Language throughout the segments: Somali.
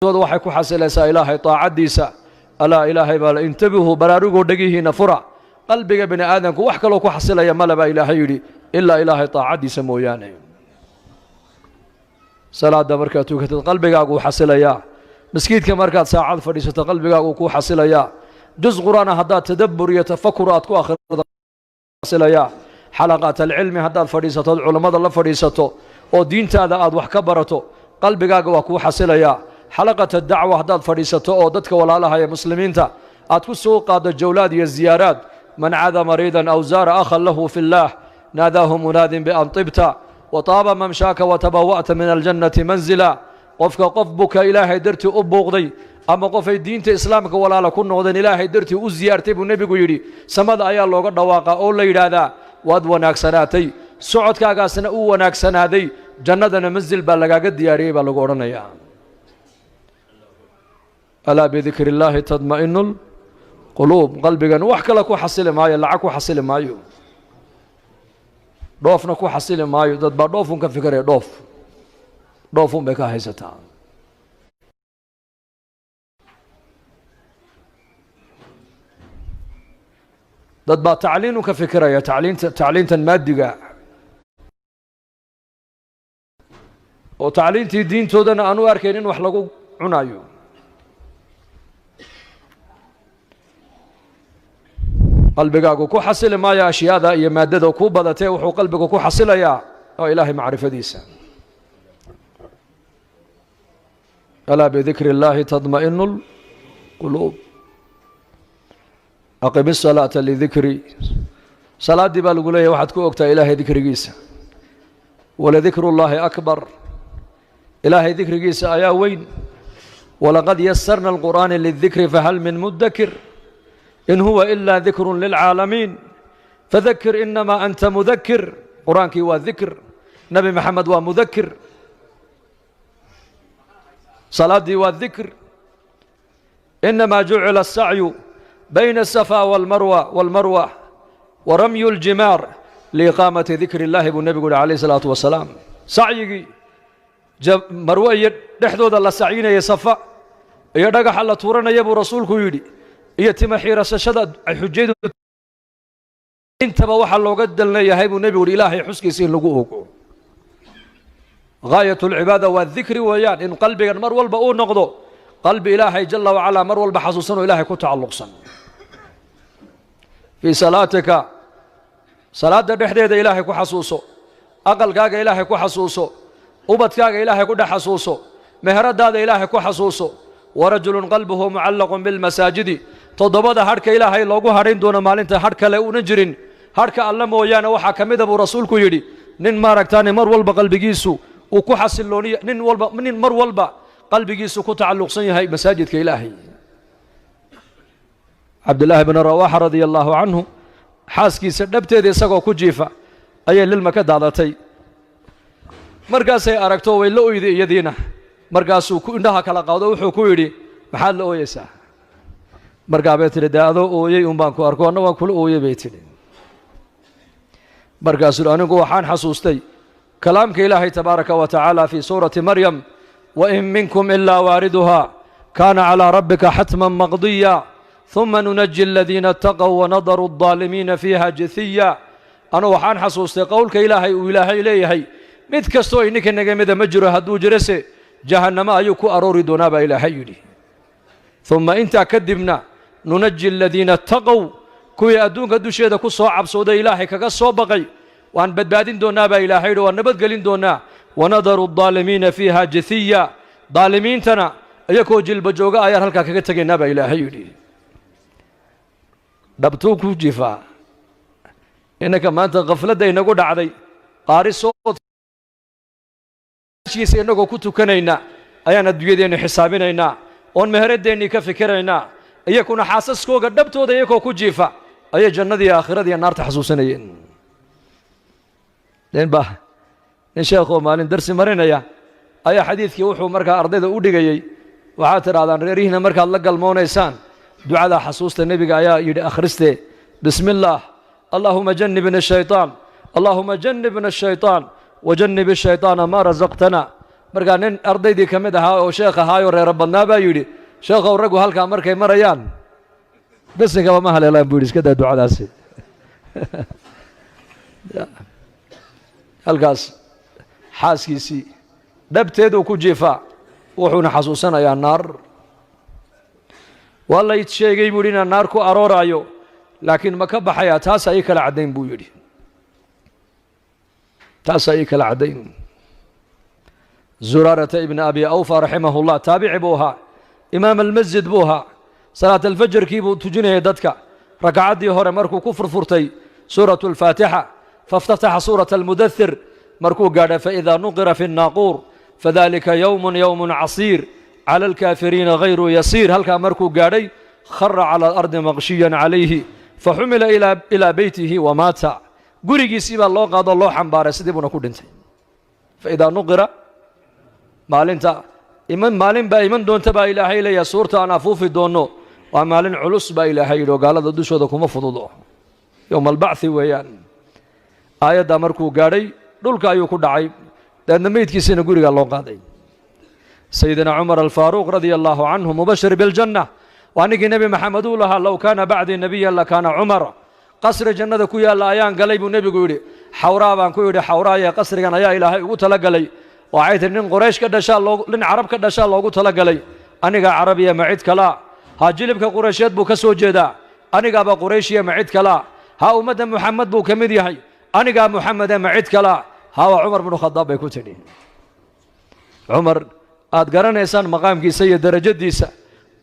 Waxay ku xasilaysaa Ilaahay taacaddiisa. Alaa, Ilaahay baa intabihuu, baraarugoo dhegihiinna fura. Qalbiga bini aadamku wax kaloo ku xasilaya male baa Ilaahay yidhi, ilaa Ilaahay taacaddiisa mooyaane. Salaadda markaad tukatid, qalbigaaguu xasilayaa. Maskiidka markaad saacad fadhiisato, qalbigaaguu kuu xasilayaa. Juz Qur'aana haddaad tadabbur iyo tafakur aad ku akhrido, xasilayaa. Xalaqaat alcilmi haddaad fadhiisatood culammada la fadhiisato oo diintaada aad wax ka barato, qalbigaaga waa kuu xasilayaa. Xalaqat adacwa haddaad fadhiisato oo dadka walaalaha ee muslimiinta aad ku soo qaaddo jawlaad iyo ziyaaraad. Man caada mariidan aw zaara akhan lahu fi اllaah, naadaahu munaadin bian tibta wa taaba mamshaaka watabawa'ta min aljannati manzila. Qofka qof buka Ilaahay dartii u buuqday ama qofay diinta Islaamka walaala ku noqdeen Ilaahay dartii u siyaartay, buu Nebigu yidhi, samada ayaa looga dhawaaqaa oo la yidhaahdaa: "Waad wanaagsanaatay, socodkaagaasna uu wanaagsanaaday, jannadana manzil baa lagaaga diyaariyey," baa lagu odhanayaa. Alaa bidikri illaahi tadma'inu lquluub. Qalbigan wax kale ku xasili maayo, lacag ku xasili maayo, dhoofna ku xasili maayo. Dad baa dhoofun ka fikiraya, dhoof dhoofun bay ka haysataa. Dad baa tacliinun ka fikiraya, tacliinta, tacliintan maadiga oo tacliintii diintoodana aan u arkayn in wax lagu cunayo. Qalbigaagu ku xasili maayo ashyaada iyo maadada ku badatee, wuxuu qalbigu ku xasilayaa oo Ilaahay macrifadiisa. Alaa bidikri اllaahi tadma'inu اlquluub. Aqim isalaata lidikri. Salaaddii baa lagu leeyahy waxaad ku ogtaa Ilaahay dikrigiisa. Waladikru llaahi akbar, Ilaahay dikrigiisa ayaa weyn. Walaqad yasarna alqur'aana lidikri fahal min mudakir. In huwa ilaa dikru lilcaalamiin fadakir inamaa anta mudakir. Qur-aankii waa dikr, Nebi Maxamed waa mudakir, salaaddii waa dikr. Inamaa jucila asacyu bayna aلsafaa walmarwa wa ramyu اljimaar liiqaamati dikri اllahi, buu nebigu yihi alayh الsalaatu wasalaam. Sacyigii Marwe iyo dhexdooda la sacyinaya, Safa iyo dhagaxa la tuuranaya, buu rasuulku yidhi, iyo tima xiirasashada xujaydu, intaba waxaa looga dalnayahay, buu nebigu yihi, Ilaahay xuskiisa in lagu ogo. Gaayat اlcibaada waa dikri weeyaan, in qalbigan mar walba uu noqdo qalbi Ilaahay jala wacalaa mar walba xasuusan oo Ilaahay ku tacalluqsan. Fii salaatika, salaadda dhexdeeda Ilaahay ku xasuuso, aqalkaaga Ilaahay ku xasuuso, ubadkaaga Ilaahay ku dhex xasuuso, meheradaada Ilaahay ku xasuuso. Warajulun qalbuhu mucallaqun bilmasaajidi. Toddobada hadhka Ilaahay loogu hadhayn doono maalinta hadh kale una jirin hadhka Alla mooyaane, waxaa ka mida, buu rasuulku yidhi, nin maaragtaani mar walba qalbigiisu uu ku xasilooniya, nin walba, nin mar walba qalbigiisu ku tacalluqsan yahay masaajidka Ilaahay. Cabdillaahi bn Rawaaxa radia allaahu canhu xaaskiisa dhabteeda isagoo ku jiifa ayay lilma ka daadatay. Markaasay aragto, way la oyday iyadiina. Markaasuu indhaha kala qaado, wuxuu ku yidhi: "Maxaad la ooyeysaa?" Markaa bay tidhi: "Dee adoo ooyey un baan ku arko, anna waan kula ooyey," bay tidhi. Markaasuu: "Anigu waxaan xasuustay kalaamka Ilaahay tabaaraka wa tacaala fii suurati Maryam: wain minkum ilaa waariduha, kaana calىa rabbika xatman maqdiya, ثuma nunaji aladiina اtaqow wanadaru الظaalimiina fiiha jithiya. Anu waxaan xasuustay qowlka Ilaahay uu Ilaahay leeyahay: mid kastoo ininka naga mida ma jiro, hadduu jirose jahannamo ayuu ku aroori doonaa, baa Ilaahay yidhi. Uma intaa kadibna nunaji aladiina ataqow, kuwii adduunka dusheeda ku soo cabsooday, Ilaahay kaga soo baqay, waan badbaadin doonaa, baa Ilaahay yidhi, waan nabadgelin doonaa. Wanadaru aldaalimiina fiiha jithiya, daalimiintana iyakoo jilba jooga ayaan halkaa kaga tegaynaa, baa Ilaahay yidhi." Dhabtuu ku jifaa. Innanka maanta khafladda inagu dhacday, qaarisoodkiisa innagoo ku tukanayna ayaan adduunyadeennu xisaabinaynaa oon meheradeennii ka fikiraynaa. Iyakuna xaasaskooga dhabtooda iyakoo ku jiifa ayay jannadii, aakhiradiiyo naarta xasuusanayeen. Ninba, nin sheekhoo maalin darsi marinaya ayaa xadiidkii wuxuu markaa ardayda u dhigayey: "Waxaad tidhahdaan reerihiina markaad la galmoonaysaan ducadaa xasuusta Nebiga ayaa yidhi akhristee: bismi illaah, allaahuma jannibna shayطaan, allaahuma jannibna ashayطaan wajannib ashayطaana maa rasaqtana." Markaa nin ardaydii ka mid ahaa oo sheekh ahaayoo reero badnaa baa yidhi, sheekhow, raggu halkaa markay marayaan besinkaba ma haleelaan, buu yidhi. Iska daa ducadaasi. Halkaas xaaskiisii dhabteeduu ku jiifaa, wuxuuna xasuusanayaa naar. Waa lay sheegay, buu yidhi, inaan naar ku arooraayo, laakiin ma ka baxayaa? Taasaa ii kala caddayn, buu yidhi, taasaa ii kala caddayn. Zuraarata ibna Abi Awfa raximah ullah, taabici buu ahaa, imaam almasjid buu ahaa. Salaat alfajarkii buu tujinayay dadka. Ragcaddii hore markuu ku furfurtay suuratu alfaatixa, faاftataxa suurata almudathir, markuu gaadha "فإذا نقر في الناقور فذلك يوم يوم عسير على الكافرين غير يسير", halkaa markuu gaadhay, خر على الأرض مغشيا عليه فحمل إلى بيته ومات. Gurigiisii baa loo qaado, loo xambaaray, sidii buuna ku dhintay. فإذا نقر, maalinta iman, maalin baa iman doonta baa Ilaahay leeyahay, suurta aan afuufi doonno. Waa maalin culus baa Ilaahay yidhi, oo gaalada dushooda kuma fududo. يوم البعث weeyaan. Aayaddaa markuu gaadhay, dhulka ayuu ku dhacay, dabeedna meydkiisiina gurigaa loo qaaday. Sayidina Cumar Alfaaruuq رضي الله عنه, مبشر بالجنة, waa ninkii Nebi Maxamed uu lahaa "لو كان بعدي نبي لكان عمر". Qasri jannada ku yaalla ayaan galay, buu nebigu yidhi. Xawraa baan ku yidhi, "Xawraaye, qasrigan ayaa Ilaahay ugu tala galay?" Waxay tihi, "Nin Qoraysh ka dhashaa loo, nin Carab ka dhashaa loogu tala galay." "Anigaa Carabiya, ma cid kalaa?" "Ha, jilibka Quraysheed buu ka soo jeedaa." "Anigaaba Qurayshiya, ma cid kalaa?" "Ha, ummadda Muxamed buu ka mid yahay." "Anigaa Muxamede, ma cid kalaa?" "Ha, waa Cumar binu Khadaab," bay ku tidhi. Cumar aad garanaysaan maqaamkiisa iyo derajadiisa,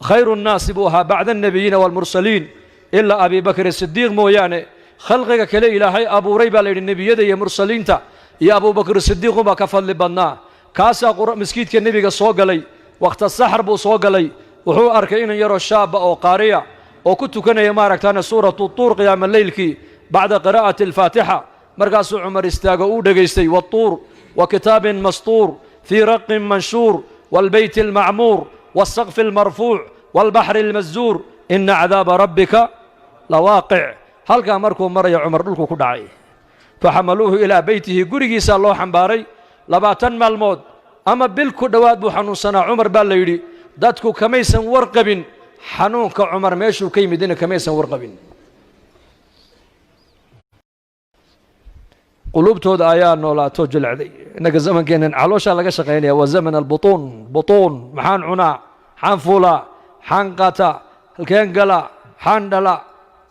خير الناس buu ahaa بعد النبيين والمرسلين, ilaa Abi Bakr Sidiiq mooyaane. Khalqiga kale Ilaahay abuuray, baa la yidhi, nebiyada iyo mursaliinta iyo Abubakr Sidiiq unbaa ka fadli badnaa. Kaasaa maskiidka nebiga soo galay. Wakhta saxar buu soo galay. Wuxuu arkay inan yaroo shaaba oo qaariya oo ku tukanaya, maaragtaane, suuratu Tuur qiyaama leylkii بعد قراءة الفاتحة. Markaasuu Cumar istaago, uu dhegaystay: "والطور وكتاب مسطور في رق منشور والبيت المعمور والسقف المرفوع والبحر المسجور إن عذاب ربك لواقع". Halkaa markuu maraya, Cumar dhulku ku dhacay. فحملوه إلى بيته, gurigiisaa loo xambaaray. 20 maalmood ama bil ku dhowaad buu xanuunsanaa Cumar, baa la yidhi. Dadku kamaysan warqabin xanuunka Cumar meeshuu ka yimidina, kamaysan warqabin. Quluubtooda ayaa noolaato, jilecday. Innaga zamankeennan calooshaa laga shaqaynaya, waa zaman البطون. بطون, maxaan cunaa, maxaan fuulaa, maxaan qaataa, halkeen galaa, maxaan dhalaa,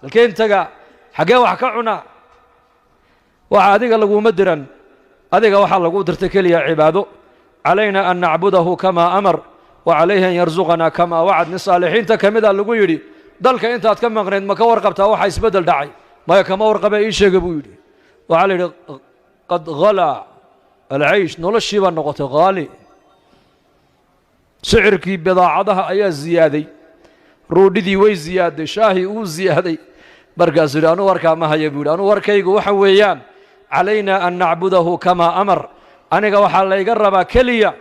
halkeen tagaa, xaggeen wax ka cunaa? Waxa adiga laguma diran. Adiga waxaa lagu dirtay keliya cibaado. علينا أن نعبده كما أمر وعليه أن يرزقنا كما وعد. Nin saalixiinta ka mida lagu yidhi, "Dalka intaad ka maqnayd ma ka warqabtaa waxa isbeddel dhacay?" "Maya, kama warqabe, ii sheega," buu yidhi. Waxaa la yidhi, قد غلا العيش, noloshii baa noqotay qaali, sicirkii bidaacadaha ayaa ziyaaday, roodhidii way ziyaaday, shaahii uu ziyaaday. Markaasuu yidhi, "Anuu warkaa ma haya," buu yidhi. "Anuu warkaygu waxa weeyaan علينا أن نعبده كما أمر." Aniga waxaa layga rabaa keliya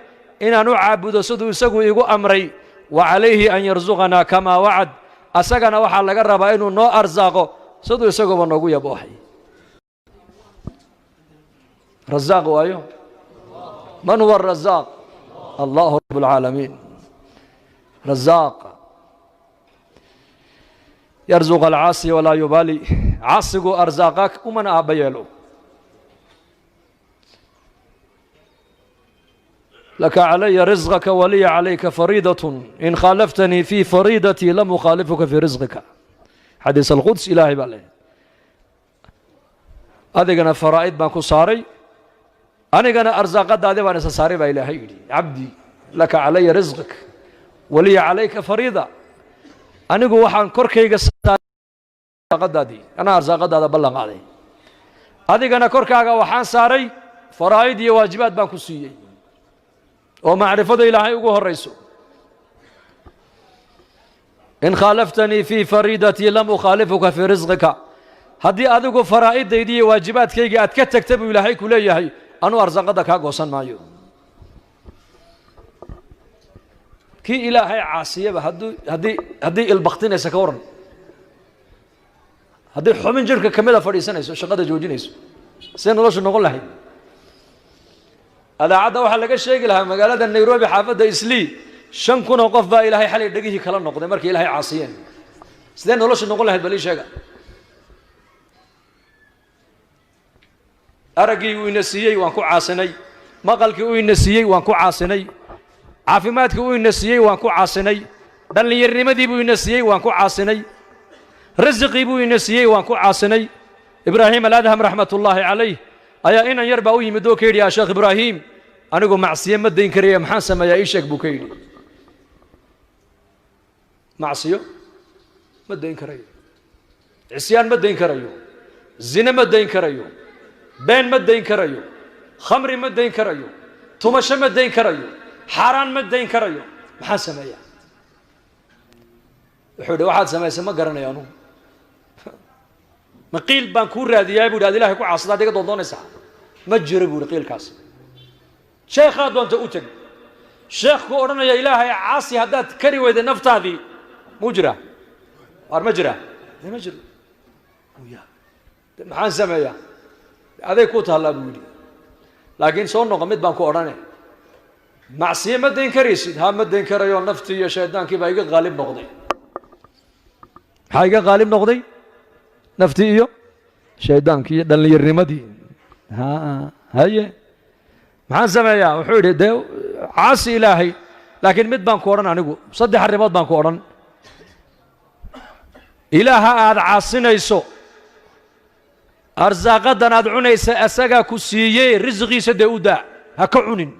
inaan u caabudo siduu isagu igu amray. وعليه أن يرزقنا كما وعد. Asagana waxaa laga rabaa inuu noo arsaaqo siduu isaguba noogu yaboohay. Rasaaq waayo? من هو الرزاق؟ الله رب العالمين رزاق، يرزق العاصي ولا يبالي. Caasigu arsaaqa, umana aabba yeelo. لك علي رزقك ولي عليك فريضة، إن خالفتني في فريضتي لم أخالفك في رزقك. Xadiis alquds, Ilaahay baa leeyahy, adigana faraa'id baan ku saaray, anigana arsaaqadaadi baan isa saaray, baa Ilaahay yidhi. عبدي لك علي رزقك ولي عليك فريضة. Anigu waxaan korkayga arsaaqadaadii, anaa arsaaqadaada ballan qaaday, adigana korkaaga waxaan saaray faraa'id iyo waajibaad baan ku siiyey, oo macrifada Ilaahay ugu horayso. إن خالفتني في فريضتي لم أخالفك في رزقك. Haddii adigu faraa'idaydi iyo waajibaadkayga aad ka tagta, buu Ilaahay ku leeyahay, anuu arsaaqada kaa goosan maayo. Kii Ilaahay caasiyaba, hadduu haddii ilbaktinaysa ka waran, haddii xubin jirka kamida fadhiisanayso, shaqada joojinayso, see noloshu noqon lahayd? Adaacadda waxaa laga sheegi lahaa magaalada Nairobi, xaafadda Islii, 5,000 oo qof baa Ilaahay xalay dhegihii kala noqday markay Ilaahay caasiyeen. Sidee nolosha noqon lahayd? Bal ii sheega. Araggii uu ina siiyey waan ku caasinay, maqalkii uu ina siiyey waan ku caasinay, caafimaadkii uu ina siiyey waan ku caasinay, dhallinyarnimadii buu ina siiyey waan ku caasinay, risiqii buu ina siiyey waan ku caasinay. Ibraahim Aladham raxmatullaahi calayh ayaa inan yar baa u yimid oo ka yidhi: "Yaa Sheekh Ibraahim, anigu macsiye ma dayn karaya, maxaan sameeyaa? Ii sheeg," buu ka yidhi. Macsiyo ma dayn karayo, cisyaan ma dayn karayo, zine ma dayn karayo, been ma dayn karayo, khamri ma dayn karayo, tumasho ma dayn karayo, xaaraan ma dayn karayo, maxaan sameeyaa? Wuxuu yidhi: "Waxaad samaysay ma garanayo anugu. Ma qiil baan kuu raadiyaa?" bu yidhi. "Ad Ilahay ku caasadaad iga doondoonaysaa? Ma jiro," bu yidhi, "qiilkaasi. Sheekhaa doonta u teg, sheekh ku odhanaya Ilaahay caasi haddaad kari weyday naftaadii, muu jiraa? Waar ma jiraa? De ma jiro. De maxaan sameeyaa? Aday ku taallaa," buu yidhi. "Laakiin soo noqo, mid baan ku odhane. Macsiye ma dayn karaysid?" "Ha, ma dayn karayo, naftii iyo shaydaankii baa iga qaalib noqday." "Maxaa iga qaalib noqday?" "Naftii iyo shaydaankii iyo dhallinyarnimadii." "Ha, haye, maxaan sameeyaa?" Wuxuu yidhi: "Dee caasi Ilaahay, laakiin mid baan ku odhan anigu, saddex arrimood baan ku odhan. Ilaaha aad caasinayso, arsaaqadan aad cunaysa asagaa ku siiyey, risiqiisa dee u daa, ha ka cunin.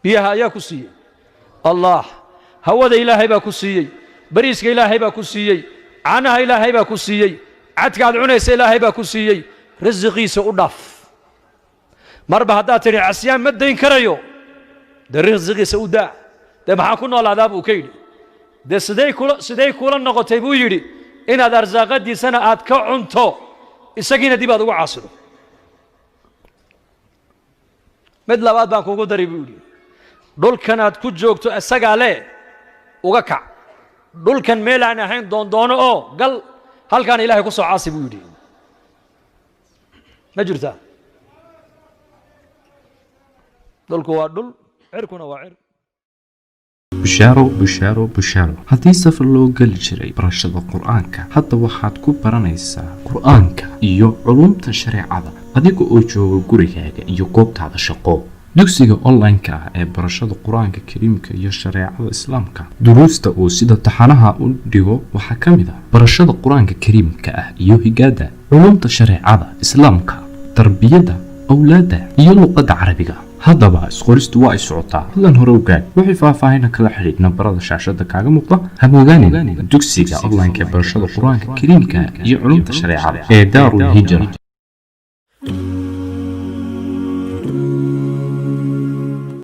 Biyaha ayaa ku siiyey? Allah. Hawada Ilaahay baa ku siiyey, bariiska Ilaahay baa ku siiyey, caanaha Ilaahay baa ku siiyey, cadka aad cunaysa Ilaahay baa ku siiyey, risiqiisa u dhaaf. Marba haddaad tidhi casyaan ma dayn karayo, dee risiqiisa u daa. Dee maxaan ku noolaadaa?" buu ka yidhi. "Dee siday kula noqotay," buu yidhi, "inaad arsaaqadiisana aad ka cunto, isagiina dib aad ugu caasido? Mid labaad baan kugu dari," buu yidhi. "Dhulkan aad ku joogto isagaa le, uga kac dhulkan, meel aan ahayn doondoono oo gal, halkaan Ilaahay ku soo caasi," buu yidhi. Ma jirtaa? Dhulku waa dhul, cirkuna waa cir. Bushaaro, bushaaro, bushaaro! Haddii safar loo geli jiray barashada Qur-aanka, hadda waxaad ku baranaysaa Qur-aanka iyo culumta shareecada adiga oo jooga gurigaaga iyo goobtaada shaqo. Dugsiga online-ka ah ee barashada Qur-aanka Kariimka iyo shareecada Islaamka, duruusta uu sida taxanaha u dhigo waxaa ka mid ah barashada Qur-aanka Kariimka ah iyo higaada, culumta shareecada Islaamka, tarbiyadda awlaadda iyo luqadda Carabiga. Haddaba isqoristu waa ay socotaa, fadlan hore ogaad. Wixii faahfaahina kala xidhiidh nambarada shaashada kaaga muuqda. Hamogaanin dugsiga online-ka ee barashada Qur-aanka Kariimka iyo culumta shareecada ee Daarul Hijra.